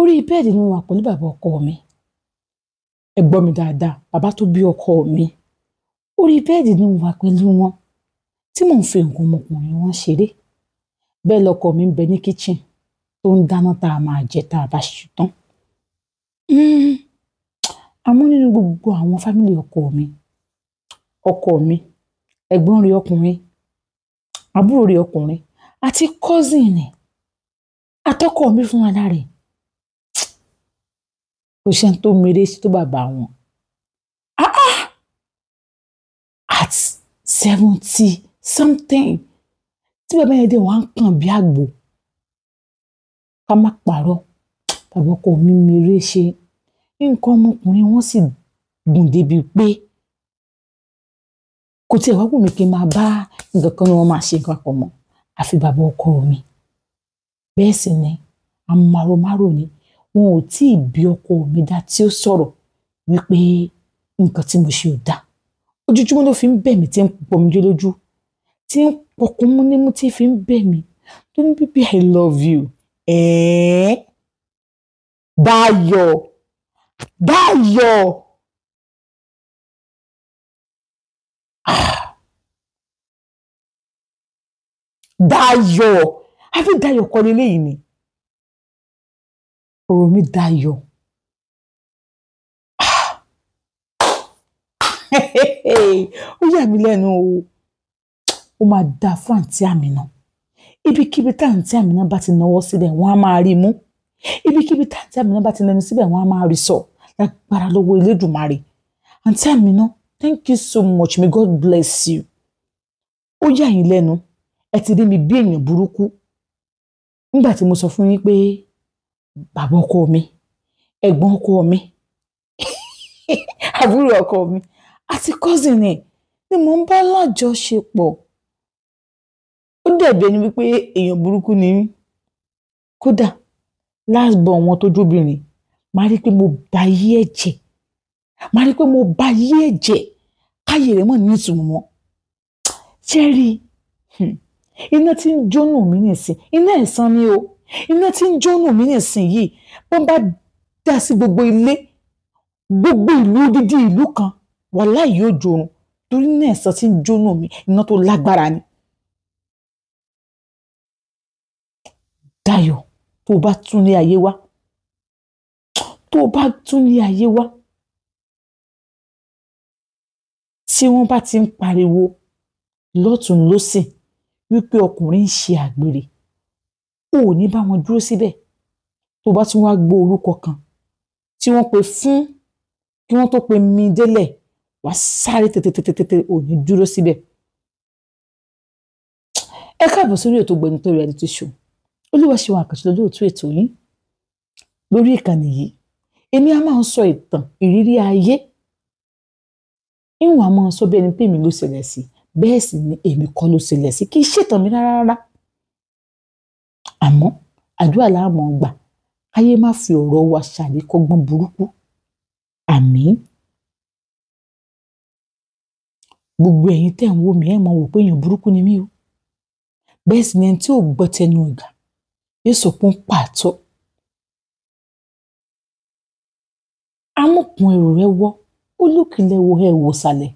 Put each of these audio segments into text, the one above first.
Orí bẹ́ẹ̀dì ni mo wà pẹ̀lú bàbá ọkọ mi. Ẹ gbọ́ mi dáadáa, bàbá tó bí ọkọ mi. Orí bẹ́ẹ̀dì ni mo wà pẹ̀lú wọn tí mò ń fi nǹkan ọmọkùnrin wọn ṣeré. Bẹ́ẹ̀ lọkọ mi ń bẹ ní kitchen tó ń dáná tá a máa jẹ tá a bá ṣe tán. Àmọ́ nínú gbogbo àwọn fámìlì ọkọ mi, ẹ̀gbọ́n rẹ̀ ọkùnrin, àbúrò rẹ̀ ọkùnrin àti cousin ẹ̀ àtọkọ mi fún ara rẹ̀, kò ṣe tó mèrè sí tó bàbá wọn. At 70 something tí bàbá yẹn dé wọ́n á kàn bí àgbò. Ká má parọ́, bàbá ọkọ mi mèrè ṣe. Nǹkan ọmọkùnrin wọn sì gùn débi pé kò tiẹ̀ wá wù mí kí n máa bá nǹkan kan ní wọ́n máa ṣe nǹkan pọ̀ mọ́ àfi bàbá ọkọ mi. Bẹ́ẹ̀ sì ni amáròmárò ni, wọn ò tí ì bí ọkọ mi dá tí ó sọ̀rọ̀ wípé nǹkan tí mo ṣe ò dáa. Ojoojúmọ́ ló fi ń bẹ̀ mí, tí ń pọnmi lójú, tí ń pọkún mú nímú, tí fi ń bẹ̀ mí tó ní baby I love you. Dayọ̀, Dayọ̀. Dayọ̀, àfi Dayọ̀ kọ́ leléyìí ni. Ọ̀rọ̀ mi Dayọ̀. Ó yà mí lẹ́nu o. Ó máa dáa fún àǹtí Àmínà. Ibikíbi tá àǹtí Àmínà bá ti náwó síbẹ̀, wọ́n á máa rí mú. Ibikíbi tá àǹtí Àmínà bá ti nẹnu síbẹ̀, wọ́n á máa rí sọ. Lágbára lọ́wọ́ Elédùmarè. Àǹtí Àmínà, thank you so much. May God bless you. Ó yà yín lẹ́nu. Ẹ ti rí mi bí èèyàn burúkú. Nígbà tí mo sọ fún yín pé bàbá ọkọ mi, ẹ̀gbọ́n ọkọ mi, àbúrò ọkọ mi àti cousin ẹ̀ ni mò ń bá lájọṣepọ̀. Ó dẹ̀bi ẹni wípé èèyàn burúkú ni mí. Kódà last born wọn tó jóbìnrin, màá rí pé mo ba yí ẹ̀jẹ̀. Màá rí pé mo ba yí ẹ̀jẹ̀. Káyé rẹ̀ mọ̀ ní ìtumọ̀ mọ́. Ṣé rí i? Iná tí ń jónù mí nìsín, iná ẹ̀san ni o. Iná tí ń jónù mí nìsín yìí, wọ́n bá dá sí gbogbo ilé, gbogbo ìlú, odidi ìlú kan, wàláhì yóò jorun. Torí iná ẹ̀san tí ń jónù mí, iná tó lágbára ni. Dayọ̀, tó bá tún ní ayé wá, tó bá tún ní ayé wá, tí wọ́n bá ti ń pariwo lọ́tùn lósì wípé ọkùnrin ń ṣe àgbèrè, o ò ní bá wọn dúró síbẹ̀. Tó bá tún wá gbọ́ orúkọ kan tí wọ́n pe fún kí wọ́n tó pe mi délẹ̀, wàá sáré tètè, ò ní dúró síbẹ̀. Ẹ káàbọ̀ sórí ètò Gbẹnutó Reality Show. Olúwaṣeun Àkànṣe lolóòtú ètò yín lórí ìkànnì yìí. Èmi a máa ń sọ ìtàn ìrírí ayé. Ìwọ̀n a máa ń sọ bí ẹni pé èmi ló ṣẹlẹ̀ sí, bẹ́ẹ̀ sì ni èmi kọ́ ló ṣẹlẹ̀ sí, kì í ṣètàn mi rárá rárá. Àmọ́ àdúrà la máa gbà káyé má fi ọ̀rọ̀ wa ṣàríkọ́gbọ́n burúkú. Àmín. Gbogbo ẹ̀yin tẹ́ ń wò mí, ẹ máa wò pé èèyàn burúkú ni mí o. Bẹ́ẹ̀ sì ni ẹni tí ò gbọ́ tẹnu ìgbà yóò sọ pé ń pàtó. Amúkùn ẹrù rẹ wọ́, ó lókìlẹ̀ wo ẹ wò sàlẹ̀.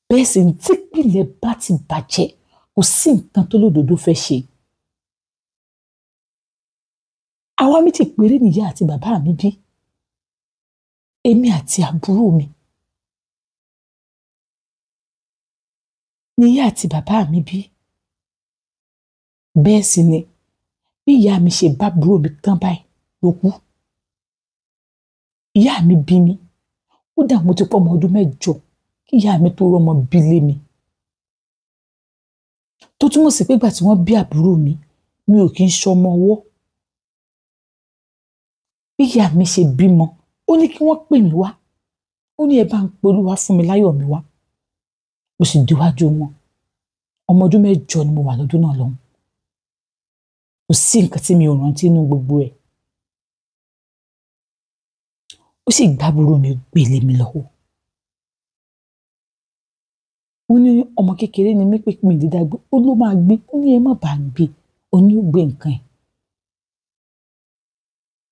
Bẹ́ẹ̀ sì ni típìlẹ̀ bá ti bàjẹ́, kò sí nǹkan tó lódodo fẹ́ ṣe. Àwa méjì péré nìyá àti bàbá mi bí. Èmi àti àbúrò mi. Níyá àti bàbá mi bí. Bẹ́ẹ̀ sì ni bí ìyá mi ṣe bá àbúrò mi tán báyìí ló kú. Ìyá mi bí mi. Kódà mo ti pọ́ ọmọ ọdún mẹ́jọ kí ìyá mi tó rọ́mọ bí lé mi. Tó túmọ̀ sí pé ìgbà tí wọ́n bí àbúrò mi, mi ò kí ń ṣọmọ ọwọ́. Bí ìyá mi ṣe bímọ, ó ní kí wọ́n pè mí wá. Ó ní ẹ bá ń pe Olúwa fún mi láyọ̀ mi wá. Mo sì déwájú wọn. Ọmọ ọdún mẹ́jọ ni mo wà lọ́dún náà lọ́hùn. Kò sí nǹkan tí mi ò rántí nínú gbogbo ẹ̀. Ó sì gbá àbúrò mi gbé lé mi lọ́wọ́. Wọ́n ní ọmọ kékeré ni mí pé mi lè dá gbé. Ó ló máa gbé. Ó ní ẹ má bàa gbé. Ó ní ó gbé nǹkan ẹ̀.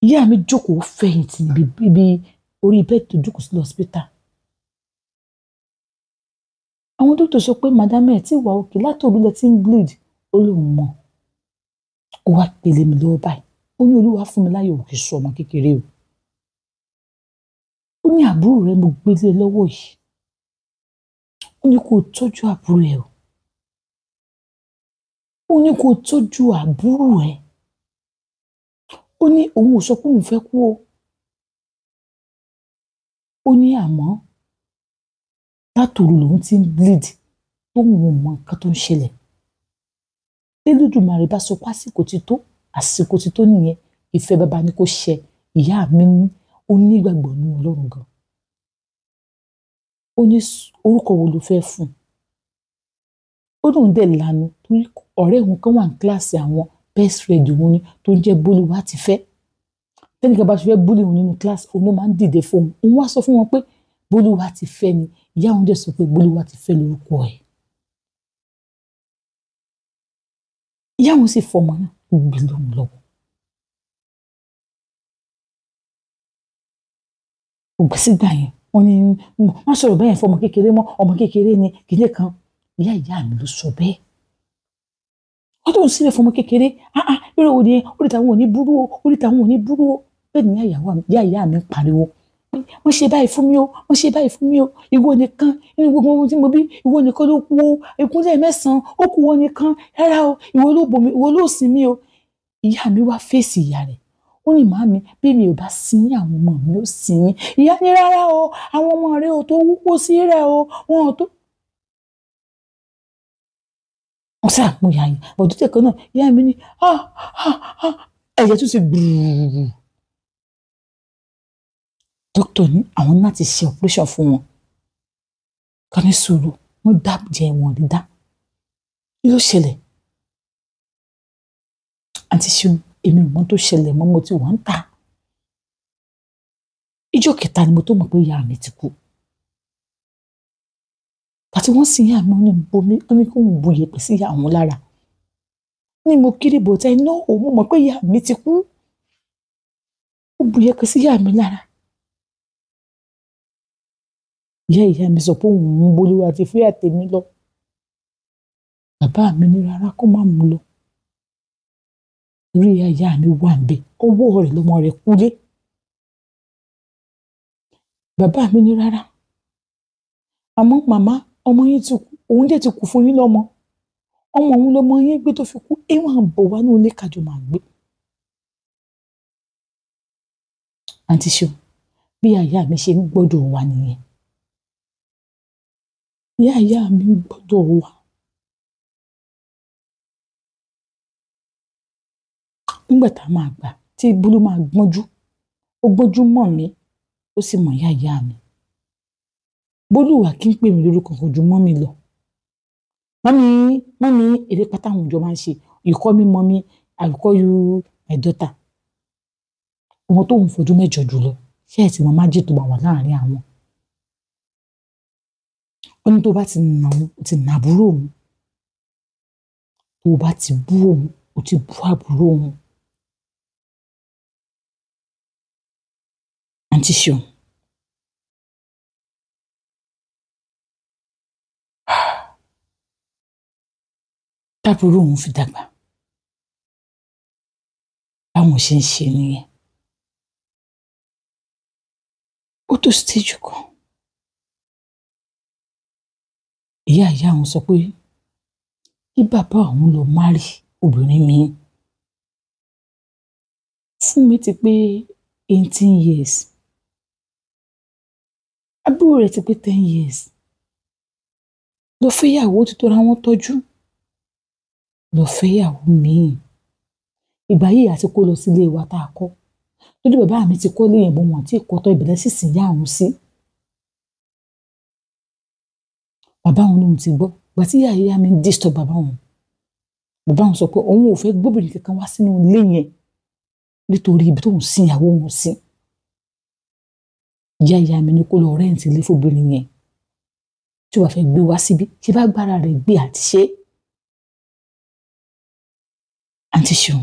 Ìyá mi jókòó fẹ̀yìntì níbi orí bẹ́ẹ̀dì tó jókòó sí lọ́sípítà. Àwọn dókítà sọ pé madam ẹ̀ tí wà òkè látòru lẹ ti ń bleed. Ó lóun mọ̀. Ó wá pèlè mi lọ́wọ́ báyìí. Ó ní Olúwa fún mi láyọ̀, òkè sọ ọmọ kékeré o. Ó ní àbúrò rẹ mo gbélé lọ́wọ́ yìí. Ó ní kó tọ́jú àbúrò ẹ o. Ó ní kó tọ́jú àbúrò ẹ. Ó ní òun ò sọ pé òun fẹ́ kú o. Ó ní àmọ́ látòru lòun ti ń bleed, tóun ò mọ nǹkan tó ń ṣẹlẹ̀. Elédùmarè bá sọ pé àsìkò ti tó, àsìkò ti tó nìyẹn. Ìfẹ́ bàbá ni kò ṣẹ. Ìyá mi ní ó nígbàgbọ́ nínú Ọlọ́run gan. Ó ní orúkọ wo ló fẹ́ fún un? Ó lóun dẹ̀ lanu torí ọ̀rẹ́ òun kan wà ní kíláàsì àwọn, best friend òun ni, tó ń jẹ́ Bólúwatifẹ́. Tẹ́nìkan bá ti fẹ́ búlì òun nínú kíláàsì, òun ló máa ń dìde fún òun. Òun wá sọ fún wọn pé Bólúwatifẹ́ ni. Ìyá òun dẹ̀ sọ pé Bólúwatifẹ́ lórúkọ ẹ̀. Ìyá òun sì fọmọ náà, ó gbé lóhùn lọ́wọ́. Ògbà sígbà yẹn, wọ́n ní wọ́n sọ̀rọ̀ bẹ́ẹ̀ fọmọ kékeré mọ́, ọmọ kékeré ni kìnìún kan. Ìyá ìyá mi ló sọ bẹ́ẹ̀. Wọ́n tó ń sílẹ̀ fọmọ kékeré, eré wo ni ẹ, orí tàwọn ò ní burú o, orí tàwọn ò ní burú o. Bẹ́ẹ̀ ni ìyá ìyá mi ń pariwo. Wọ́n ṣe báyìí fún mi o, wọ́n ṣe báyìí fún mi o, ìwọ nìkan nínú gbogbo ohun tí mo bí, ìwọ nìkan ló kú o, ìkúnlẹ̀ mẹ́sàn-án, ó kú wọn nìkan, rárá o, ìwọ ló bò mí, ìwọ ló sìn mí o. Ìyá mi wá fèsì ìyá rẹ̀. Ó ní màámi, bí mi ò bá sin yín, àwọn ọmọ mi ò sin yín. Ìyá ní rárá o, àwọn ọmọ rẹ ò tó wúwo sí rẹ o, wọn ò tó. Wọ́n sáà mú ìyá yẹn, bọ̀dún tẹ̀kọ́ náà, ìyá mi ní ẹ̀jẹ̀ tún ti gbùrù. Dókítà ní àwọn láti ṣe operation fún wọn. Ká ní sùúrù, wọ́n dá jẹ wọn rí dá. Kí ló ṣẹlẹ̀? Àǹtí Ṣeun, èmi ò mọ̀ tó ṣẹlẹ̀ mọ́, mo ti wà ń tà. Ìjọ́ kẹta ni mo tó mọ̀ pé ìyá mi ti kú. Àti wọ́n sin ìyá mi, ó ní bomi, ó ní kó ń bu iyẹ̀pẹ̀ sí ìyá òun lára. Ní mo kiri bò tẹ́ iná, òun mọ̀ pé ìyá mi ti kú. Ó bu iyẹ̀pẹ̀ sí ìyá mi lára. Ìyá ìyá mi sọ pé òun ń Bólúwatifẹ́ àtẹ̀mí lọ. Bàbá mi ní rárá kó má mú lọ. Orí ìyá ìyá mi wà níbẹ̀, ọwọ́ rẹ̀ lọmọ rẹ̀ kúlé. Bàbá mi ní rárá. Àmọ́ màmá, ọmọ yín ti kú, òun dẹ̀ ti kú fún yín lọ́mọ. Ọmọ òun lọmọ yín gbé tó fi kú, ẹ máa bọ̀ wá ní ilé kájọ máa gbé. Àǹtí Ṣeun, bí ìyá ìyá mi ṣe ń gbọ́dọ̀ wà nìyẹn. Ìyá ìyá mi ń gbọ́dọ̀ wà. Nígbà tá a máa gbà, tí Bólú máa gbọ́njú, ó gbọ́njú mọ̀ mí, ó sì mọ̀ ìyá ìyá mi. Bólú wà kí n pè mí lórúkọ kan ju mọ́ mi lọ. Mọ́mí, mọ́mí, eré pátá àwọn ìjọ máa ń ṣe. You call me mommy, I will call you my daughter. Ọmọ tó ń fojú mẹ́jọ jù lọ, ṣé ẹ̀ tí mo máa jẹ́ tó máa wà láàárín àwọn? Ó ní tó bá ti nà òun, ó ti nà àbúrò òun. Tó bá ti bú òun, ó ti bú àbúrò òun. Àǹtí Ṣeun. Tábúrò òun fi dàgbà. Báwọn ṣe ń ṣe nìyẹn. Ó tó stage kan. Ìyá ìyá òun sọ pé kí bàbá òun lọ marry obìnrin míì. Fún mi ti pé 18 years. Àbúrò rẹ̀ ti pé 10 years. Lọ fẹ́yàwó ti tó ra wọn tọ́jú. Lọ fẹ́yàwó míì. Ìgbà yìí àti kó lọ sílé wa tá a kọ́. Torí bàbá mi ti kọ́lé yẹn bọ̀ wọ́n tí kò tọ́ ìbílẹ̀ sì sìn yá òun sí. Bàbá òun lòun ti gbọ́. Ìgbà tí ìyá ìyá mi ń disturb bàbá òun. Bàbá òun sọ pé òun ò fẹ́ gbóbìnrin kankan wá sínú ilé yẹn nítorí ibi tóun sin ìyàwó òun sí. Ìyá ìyá mi ní kó lọ rẹ́ǹtì ilé fóbìnrin yẹn. Tí wàá fẹ́ gbé wá síbí, ṣé bá gbára rẹ̀ gbé àti ṣe? Àǹtí Ṣeun.